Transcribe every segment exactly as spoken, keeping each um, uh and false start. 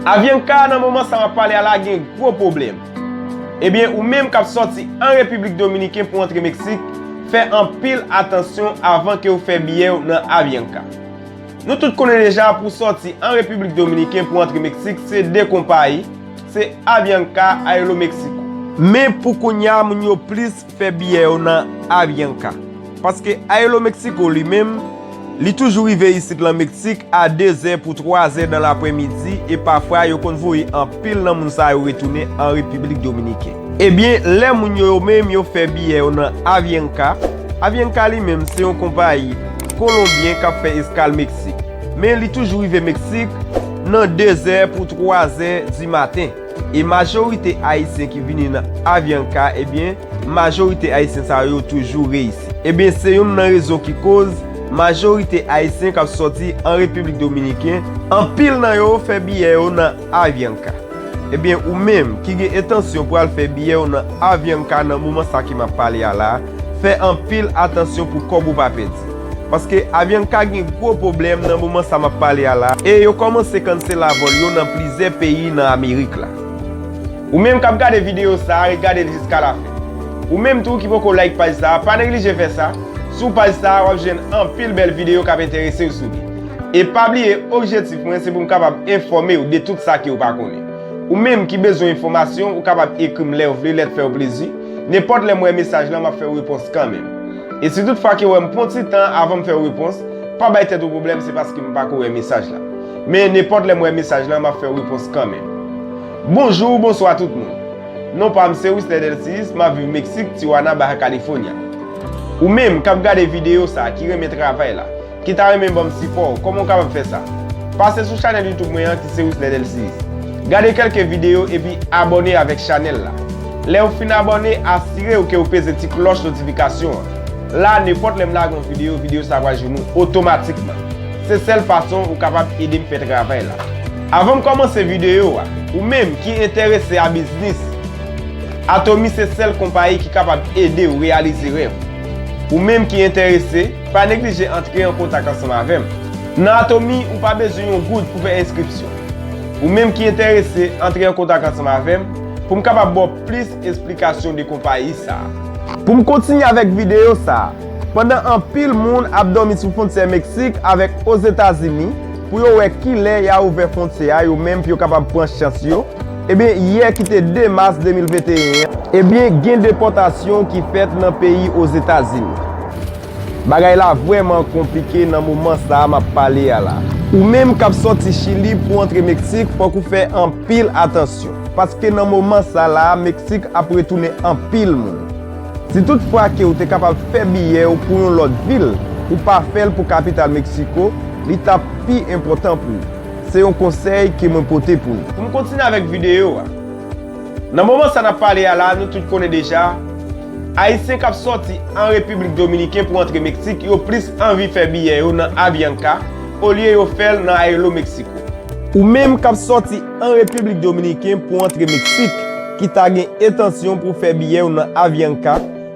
Avianca nan moman sa m ap pale a la gen gwo pwoblèm. Ebyen, ou menm k ap sòti an Repiblik Dominiken pou antre Meksik, fè anpil atansyon avan ke w fè biyè w nan Avianca. Nou tout konnen deja pou sòti an Repiblik Dominiken pou antre Meksik, se de konpayi, se Avianca, Aeromexico. Men pou kounye a, moun yo plis fè biyè yo nan Avianca. Paske Aeromexico li menm, li toujou rive isit lan Meksik a de zè pou twa zè nan lapremidi e pafwa yo konn voye anpil nan moun sa yo retounen an Repiblik Dominiken. Ebyen, lè moun yo, yo menm yo fè biyè yo nan Avianca, Avianca li menm se yon konpayi kolonbyen k ap fè eskal Meksik. Men li toujou rive Meksik nan de zè pou twa zè di maten. E majorite Ayisyen ki vini nan Avianca, ebyen, majorite Ayisyen sa yo toujou reyisi. Ebyen, se youn nan rezon ki koz majorite Ayisyen k ap sòti an Repiblik Dominiken, anpil nan yo fè biyè yo nan Avianca. Ebyen, ou menm ki gen entansyon pou al fè biyè w nan Avianca nan moman sa ke m ap pale a la, fè anpil atansyon pou kòb ou pa pèdi. Paske Avianca gen gwo pwoblèm nan moman sa m ap pale a la, e yo kòmanse kansela vòl yo nan plizyè peyi nan Amerik la. Ou menm k ap gade videyo sa a, ret gade l jiska lafen. Ou menm tou ki poko like paj sa a, pa neglije fè sa. Sou paj sa a, w ap jwenn anpil bèl videyo k ap enterese w sou li. E pa bliye, objektif mwen se pou m kapab enfòme w de tout sa ke w pa konnen. Ou menm ki bezwen enfòmasyon, ou kapab ekri m lè w vle, lè l fè w plezi. Nenpòt lè m wè mesaj lan, m ap fè w repons kanmenm. E si toutfwa ke w wè m pran ti tan avan m fè w repons, pa bay tèt ou pwoblèm, se paske m pako wè mesaj la. Men nenpòt lè m wè mesaj lan, m ap fè w repons kanmenm. Bonjou, bonswa tout moun. Non pa m se Wisler Delcius, m ap viv Meksik, Tijuana, Baja California. Ou menm k ap gade videyo sa a, ki renmen travay la, ki ta renmen ban m sipò, kòman w kapab fè sa? Pase sou chanèl YouTube mwen an ki se Wisler Delcius. Gade kèlke videyo epi abòne avèk chanèl la. Lè w fin abòne, asire w ke w peze ti klòch notifikasyon an. La, nenpòt lè m lage yon videyo, videyo sa a pral jwenn ou otomatikman. Se sèl fason ou kapab ede m fè travay la. Avan m kòmanse videyo a, ou menm ki enterese a biznis, Atomi se sèl konpayi ki kapab ede w reyalize rèv ou. Ou menm ki enterese, pa neglije antre an kontak ansanm avè m. Nan Atomi, ou pa bezwen yon goud pou fè enskripsyon. Ou menm ki enterese, antre an kontak ansanm avè m pou m kapab ba w plis esplikasyon de konpayi sa a. Pou m kontinye avèk videyo sa a, pandan anpil moun ap dòmi sou fwontyè Meksik avèk Ozetazini pou yo wè kilè y a ouvè fwontyè a yo menm pou yo kapab pran chans yo, ebyen, yè ki te de mas de mil venteyen an, ebyen, gen depòtasyon ki fèt nan peyi Ozetazini. Bagay la vrèman konplike nan moman sa a m ap pale a la. Ou menm k ap sòti Chili pou antre Meksik, fòk ou fè anpil atansyon. Paske nan moman sa la, Meksik ap retounen anpil moun. Si toutfwa ke w te kapab fè biyè w pou yon lòt vil, ou pa fè l pou kapital Meksiko, li t ap pi enpòtan pou ou. Se yon konsèy ke mwen pote pou nou. Pou m kontinye avèk videyo a. Nan moman sa n ap pale a la, nou tout konnen deja, Ayisyen k ap sòti an Repiblik Dominiken pou antre Meksik, yo plis anvi fè biyè yo nan Avianca olye yo fè l nan Aeromexico. Ou menm k ap sòti an Repiblik Dominiken pou antre Meksik, ki ta gen entansyon pou fè biyè w nan Avianca,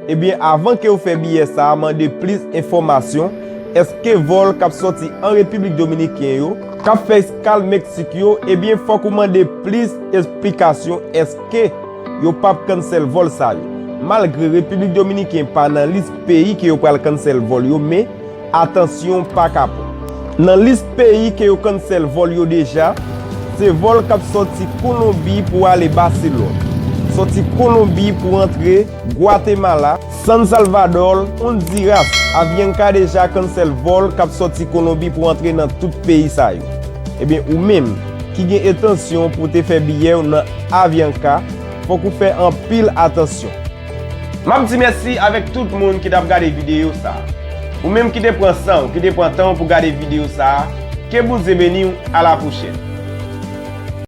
ebyen, avan ke w fè biyè sa a, mande plis enfòmasyon. Èske vòl k ap sòti an Repiblik Dominiken yo, k ap fè eskal Meksik yo, ebyen, fòk ou mande plis esplikasyon. Èske yo p ap kansèl vòl sa yo? Malgre Repiblik Dominiken pa nan lis peyi ke yo pral kansèl vòl yo, men atansyon pa kapon. Nan lis peyi ke yo kansèl vòl yo deja, se vòl k ap sòti Kolonbi pou ale Baselòn, sòti Kolonbi pou antre Gwatemala, San Salvador, Ondiras. Avianca deja kansèl vòl k ap sòti Kolonbi pou antre nan tout peyi sa yo. Ebyen, ou menm ki gen entansyon pou te fè biyè w nan Avianca, fòk ou fè anpil atansyon. M ap di mèsi avèk tout moun ki t ap gade videyo sa a. Ou menm ki te pran san w, ki te pran tan w pou gade videyo sa a, ke Bondye beni w, a la pwochèn.